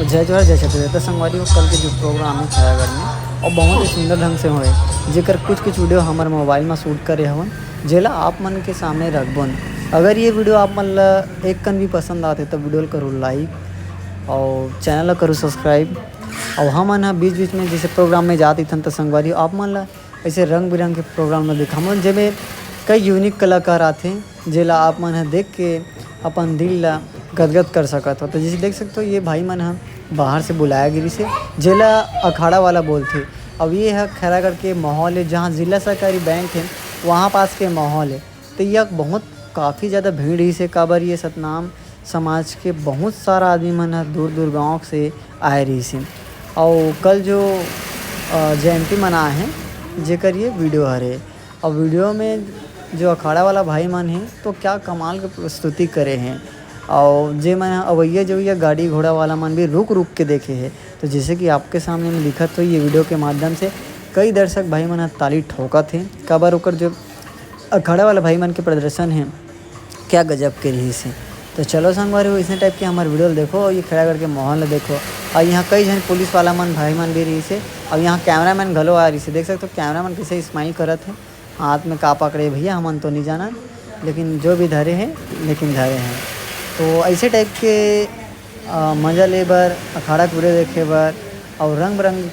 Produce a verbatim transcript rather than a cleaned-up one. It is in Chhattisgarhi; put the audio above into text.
जय जोहार, जय छत्तीसगढ़। त संगवारी हो, कल के जो प्रोग्राम हे खैरागढ़ में, अउ बहुत ही सुंदर ढंग से होए, जेकर कुछ कुछ वीडियो हमर मोबाइल में शूट करे हवन, जेला आप मन के सामने रखबोन। अगर ये वीडियो आप मन ला एक कन भी पसंद आथे, त वीडियो ला करू लाइक अउ चैनल ला करू सब्सक्राइब। अउ हमन ह बीच बीच में जैसे प्रोग्राम में जात इथन, त संगवारी हो, आप मन ला ऐसे रंग बिरंग के प्रोग्राम में दिखाबोन, जेमे कई यूनिक कलाकार आथे, जेला आप मन ह देख के अपन दिल ला गदगद कर सकत हो। तो जैसे देख सकते हो, ये भाई मन ह बाहर से बुलाया गिरिस हे, जेला अखाड़ा वाला बोलथे। अब ये ह खैरागढ़ के माहौल हे, जहाँ जिला सहकारी बैंक हे, वहाँ पास के माहौल हे। तो यह बहुत काफ़ी ज़्यादा भीड़ रहिस हे, काबर ये सतनाम समाज के बहुत सारा आदमी मन ह दूर दूर गाँव से आए रहिस हे। अउ कल जो अ, जयंती मनाए हे, जेकर ये वीडियो हरे, अउ वीडियो में जो अखाड़ा वाला भाई मन हे, तो क्या कमाल के प्रस्तुति करे हे। अउ जे मन ह अवैया जवैया गाड़ी घोड़ा वाला मन भी रुक रुक के देखे हे। तो जैसे कि आपके सामने में दिखत हो, ये वीडियो के माध्यम से कई दर्शक भाई मन ह ताली ठोकत हे, काबर ओकर जो अखाड़ा वाला भाई मन के प्रदर्शन हे, क्या गजब के रहिस हे। तो चलो संगवारी हो, इसने टाइप के हमारे वीडियो ल देखो, अउ ये खैरागढ़ के माहौल ल देखो। अउ यहाँ कई झन पुलिस वाला मन, भाई मन भी रहिस हे, अउ यहाँ कैमरामैन घलो आ रहिस हे। देख सकते हो, कैमरामैन कैसे स्माइल करत हे, हाथ में का पकड़े भैया, हमन तो नहीं जानन, लेकिन जो भी धरे हे, लेकिन धरे हे। तो ऐसे टाइप के अ, मजा ले बर, अखाड़ा के वीडियो देखे बर, अउ रंग बिरंग के